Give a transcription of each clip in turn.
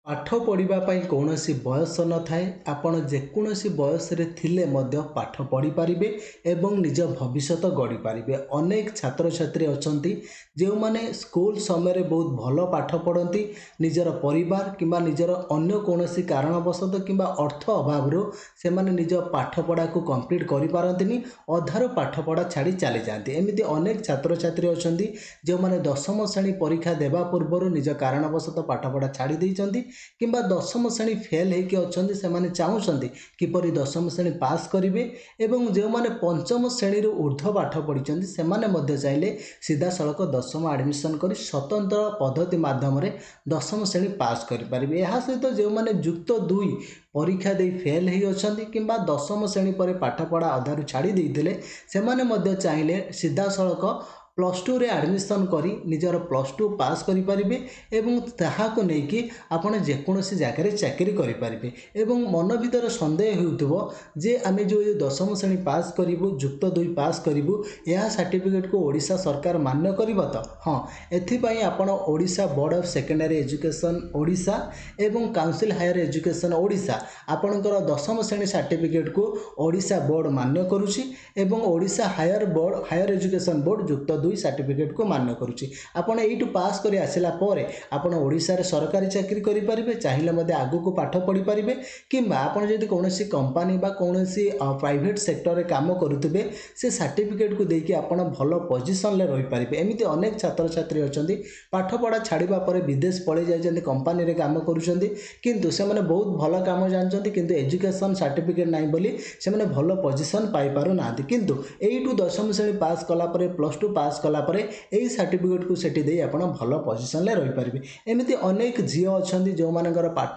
ପାଠ ପଢ଼ିବା ପାଇଁ କୌଣସି ବୟସ ନଥାଏ। ଆପଣ ଯେକୌଣସି ବୟସରେ ଥିଲେ ମଧ୍ୟ ପାଠ ପଢ଼ିପାରିବେ ଏବଂ ନିଜ ଭବିଷ୍ୟତ ଗଢ଼ିପାରିବେ। ଅନେକ ଛାତ୍ରଛାତ୍ରୀ ଅଛନ୍ତି, ଯେଉଁମାନେ ସ୍କୁଲ ସମୟରେ ବହୁତ ଭଲ ପାଠ ପଢ଼ନ୍ତି। ନିଜର ପରିବାର କିମ୍ବା ନିଜର ଅନ୍ୟ କୌଣସି କାରଣବଶତଃ କିମ୍ବା ଅର୍ଥ ଅଭାବରୁ ସେମାନେ ନିଜ ପାଠପଢ଼ାକୁ କମ୍ପ୍ଲିଟ୍ କରିପାରନ୍ତିନି, ଅଧାରୁ ପାଠପଢ଼ା ଛାଡ଼ି ଚାଲିଯାଆନ୍ତି। ଏମିତି ଅନେକ ଛାତ୍ରଛାତ୍ରୀ ଅଛନ୍ତି, ଯେଉଁମାନେ ଦଶମ ଶ୍ରେଣୀ ପରୀକ୍ଷା ଦେବା ପୂର୍ବରୁ ନିଜ କାରଣବଶତଃ ପାଠପଢ଼ା ଛାଡ଼ି ଦେଇଛନ୍ତି କିମ୍ବା ଦଶମ ଶ୍ରେଣୀ ଫେଲ୍ ହେଇକି ଅଛନ୍ତି। ସେମାନେ ଚାହୁଁଛନ୍ତି କିପରି ଦଶମ ଶ୍ରେଣୀ ପାସ୍ କରିବେ। ଏବଂ ଯେଉଁମାନେ ପଞ୍ଚମ ଶ୍ରେଣୀରୁ ଉର୍ଦ୍ଧ୍ୱ ପାଠ ପଢ଼ିଛନ୍ତି, ସେମାନେ ମଧ୍ୟ ଚାହିଁଲେ ସିଧାସଳଖ ଦଶମ ଆଡ଼ମିସନ୍ କରି ସ୍ୱତନ୍ତ୍ର ପଦ୍ଧତି ମାଧ୍ୟମରେ ଦଶମ ଶ୍ରେଣୀ ପାସ୍ କରିପାରିବେ। ଏହା ସହିତ ଯେଉଁମାନେ ଯୁକ୍ତ ଦୁଇ ପରୀକ୍ଷା ଦେଇ ଫେଲ୍ ହେଇ ଅଛନ୍ତି କିମ୍ବା ଦଶମ ଶ୍ରେଣୀ ପରେ ପାଠପଢ଼ା ଅଧାରୁ ଛାଡ଼ି ଦେଇଥିଲେ, ସେମାନେ ମଧ୍ୟ ଚାହିଁଲେ ସିଧାସଳଖ ପ୍ଲସ୍ ଟୁରେ ଆଡ଼ମିସନ୍ କରି ନିଜର ପ୍ଲସ୍ ଟୁ ପାସ୍ କରିପାରିବେ ଏବଂ ତାହାକୁ ନେଇକି ଆପଣ ଯେକୌଣସି ଜାଗାରେ ଚାକିରି କରିପାରିବେ। ଏବଂ ମନ ଭିତରେ ସନ୍ଦେହ ହେଉଥିବ ଯେ ଆମେ ଯେଉଁ ଦଶମ ଶ୍ରେଣୀ ପାସ୍ କରିବୁ, ଯୁକ୍ତ ଦୁଇ ପାସ୍ କରିବୁ, ଏହା ସାର୍ଟିଫିକେଟ୍କୁ ଓଡ଼ିଶା ସରକାର ମାନ୍ୟ କରିବ ତ? ହଁ, ଏଥିପାଇଁ ଆପଣ Odisha board of secondary education Odisha ଏବଂ କାଉନସିଲ୍ ହାୟର ଏଜୁକେସନ୍ ଓଡ଼ିଶା, ଆପଣଙ୍କର ଦଶମ ଶ୍ରେଣୀ ସାର୍ଟିଫିକେଟ୍କୁ ଓଡ଼ିଶା ବୋର୍ଡ଼ ମାନ୍ୟ କରୁଛି ଏବଂ ଓଡ଼ିଶା ହାୟର ଏଜୁକେସନ୍ ବୋର୍ଡ଼ ଯୁକ୍ତ ଦୁଇ ସାର୍ଟିଫିକେଟ୍କୁ ମାନ୍ୟ କରୁଛି। ଆପଣ ଏଇଠୁ ପାସ୍ କରି ଆସିଲା ପରେ ଆପଣ ଓଡ଼ିଶାରେ ସରକାରୀ ଚାକିରି କରିପାରିବେ, ଚାହିଁଲେ ମଧ୍ୟ ଆଗକୁ ପାଠ ପଢ଼ିପାରିବେ କିମ୍ବା ଆପଣ ଯଦି କୌଣସି କମ୍ପାନୀ ବା କୌଣସି ପ୍ରାଇଭେଟ୍ ସେକ୍ଟରରେ କାମ କରୁଥିବେ, ସେ ସାର୍ଟିଫିକେଟ୍କୁ ଦେଇକି ଆପଣ ଭଲ ପୋଜିସନ୍ରେ ରହିପାରିବେ। ଏମିତି ଅନେକ ଛାତ୍ରଛାତ୍ରୀ ଅଛନ୍ତି, ପାଠପଢ଼ା ଛାଡ଼ିବା ପରେ ବିଦେଶ ପଳେଇ ଯାଇଛନ୍ତି, କମ୍ପାନୀରେ କାମ କରୁଛନ୍ତି, କିନ୍ତୁ ସେମାନେ ବହୁତ ଭଲ କାମ ଜାଣିଛନ୍ତି, କିନ୍ତୁ ଏଜୁକେସନ୍ ସାର୍ଟିଫିକେଟ୍ ନାହିଁ ବୋଲି ସେମାନେ ଭଲ ପୋଜିସନ୍ ପାଇପାରୁନାହାନ୍ତି। କିନ୍ତୁ ଏଇଠୁ ଦଶମ ଶ୍ରେଣୀ ପାସ୍ କଲା ପରେ, ପ୍ଲସ୍ ଟୁ ପାସ୍ କଲା ପରେ ଏଇ ସାର୍ଟିଫିକେଟ୍କୁ ସେଠି ଦେଇ ଆପଣ ଭଲ ପୋଜିସନ୍ରେ ରହିପାରିବେ। ଏମିତି ଅନେକ ଝିଅ ଅଛନ୍ତି, ଯେଉଁମାନଙ୍କର ପାଠ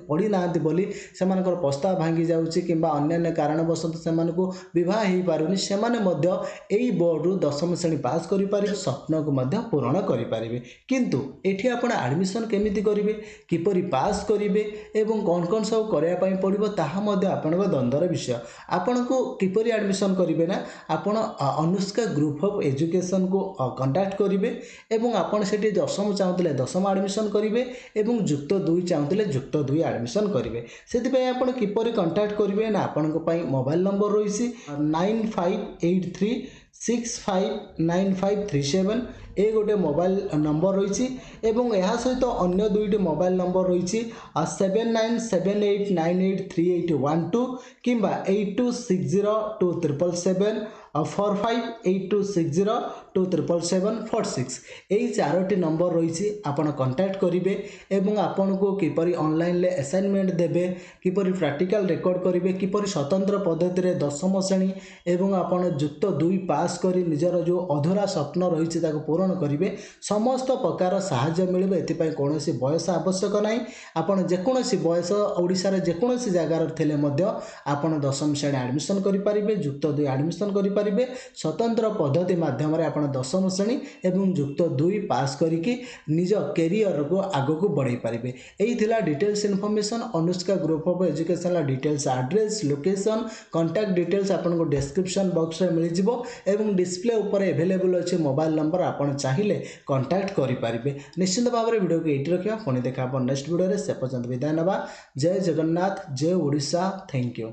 ପଢ଼ି ନାହାନ୍ତି ବୋଲି ସେମାନଙ୍କର ପ୍ରସ୍ତାବ ଭାଙ୍ଗି ଯାଉଛି କିମ୍ବା ଅନ୍ୟାନ୍ୟ କାରଣବଶତଃ ସେମାନଙ୍କୁ ବିବାହ ହେଇପାରୁନି। ସେମାନେ ମଧ୍ୟ ଏଇ ବୋର୍ଡ଼ରୁ ଦଶମ ଶ୍ରେଣୀ ପାସ୍ କରିପାରିବେ, ସ୍ୱପ୍ନକୁ ମଧ୍ୟ ପୂରଣ କରିପାରିବେ। କିନ୍ତୁ ଏଠି ଆପଣ ଆଡ଼ମିସନ୍ କେମିତି କରିବେ, କିପରି ପାସ୍ କରିବେ ଏବଂ କ'ଣ କ'ଣ ସବୁ କରିବା ପାଇଁ ପଡ଼ିବ, ତାହା ମଧ୍ୟ ଆପଣଙ୍କ ଦ୍ୱନ୍ଦ୍ୱର ବିଷୟ। ଆପଣଙ୍କୁ କିପରି ଆଡ଼ମିସନ୍ କରିବେ ନା, ଆପଣ ଅନୁଷ୍କା ଗ୍ରୁପ୍ ଅଫ୍ ଏଜୁକେସନ୍କୁ କଣ୍ଟାକ୍ଟ କରିବେ ଏବଂ ଆପଣ ସେଠି ଦଶମ ଚାହୁଁଥିଲେ ଦଶମ ଆଡ଼ମିସନ୍ କରିବେ ଏବଂ ଯୁକ୍ତ ଦୁଇ ଚାହୁଁଥିଲେ ଯୁକ୍ତ ଦୁଇ ଆଡ଼ମିସନ୍ କରିବେ। ସେଥିପାଇଁ ଆପଣ କିପରି କଣ୍ଟାକ୍ଟ କରିବେ ନା, ଆପଣଙ୍କ ପାଇଁ ମୋବାଇଲ୍ ନମ୍ବର ରହିଛି 9583659537। ଏ ଗୋଟେ ମୋବାଇଲ ନମ୍ବର ରହିଛି ଏବଂ ଏହା ସହିତ ଅନ୍ୟ ଦୁଇଟି ମୋବାଇଲ ନମ୍ବର ରହିଛି, 7978983812 କିମ୍ବା 8260277745, 8260277746। ଏଇ ଚାରୋଟି ନମ୍ବର ରହିଛି। ଆପଣ କଣ୍ଟାକ୍ଟ କରିବେ ଏବଂ ଆପଣଙ୍କୁ କିପରି ଅନଲାଇନରେ ଆସାଇନମେଣ୍ଟ ଦେବେ, କିପରି ପ୍ରାକ୍ଟିକାଲ ରେକର୍ଡ଼ କରିବେ, କିପରି ସ୍ୱତନ୍ତ୍ର ପଦ୍ଧତିରେ ଦଶମ ଶ୍ରେଣୀ ଏବଂ ଆପଣ ଯୁକ୍ତ ଦୁଇ ପାସ୍ କରି ନିଜର ଯେଉଁ ଅଧୁରା ସ୍ୱପ୍ନ ରହିଛି ତାକୁ ପୂରଣ କରିବେ, ସମସ୍ତ ପ୍ରକାର ସାହାଯ୍ୟ ମିଳିବ। ଏଥିପାଇଁ କୌଣସି ବୟସ ଆବଶ୍ୟକ ନାହିଁ। ଆପଣ ଯେକୌଣସି ବୟସ, ଓଡ଼ିଶାର ଯେକୌଣସି ଜାଗାରେ ଥିଲେ ମଧ୍ୟ ଆପଣ ଦଶମ ଶ୍ରେଣୀ ଆଡ଼ମିସନ୍ କରିପାରିବେ, ଯୁକ୍ତ ଦୁଇ ଆଡ଼ମିସନ୍ କରିପାରିବେ। ସ୍ୱତନ୍ତ୍ର ପଦ୍ଧତି ମାଧ୍ୟମରେ ଆପଣ ଦଶମ ଶ୍ରେଣୀ ଏବଂ ଯୁକ୍ତ ଦୁଇ ପାସ୍ କରିକି ନିଜ କ୍ୟାରିୟରକୁ ଆଗକୁ ବଢ଼େଇ ପାରିବେ। ଏଇ ଥିଲା details information. Anushka group of ଏଜୁକେସନ୍ର details, address, location, contact details ଆପଣଙ୍କୁ ଡେସ୍କ୍ରିପସନ୍ ବକ୍ସରେ ମିଳିଯିବ ଏବଂ ଡିସପ୍ଲେ ଉପରେ ଆଭେଲେବୁଲ୍ ଅଛି ମୋବାଇଲ ନମ୍ବର। ଆପଣ ଚାହିଁଲେ କଣ୍ଟାକ୍ଟ କରିପାରିବେ। ନିଶ୍ଚିତ ଭାବରେ ଭିଡ଼ିଓକୁ ଏଇଠି ରଖିବା। ପୁଣି ଦେଖା ହେବ ନେକ୍ସଟ ଭିଡ଼ିଓରେ। ସେ ପର୍ଯ୍ୟନ୍ତ ବିଦାୟ ନେବା। ଜୟ ଜଗନ୍ନାଥ, ଜୟ ଓଡ଼ିଶା। Thank you.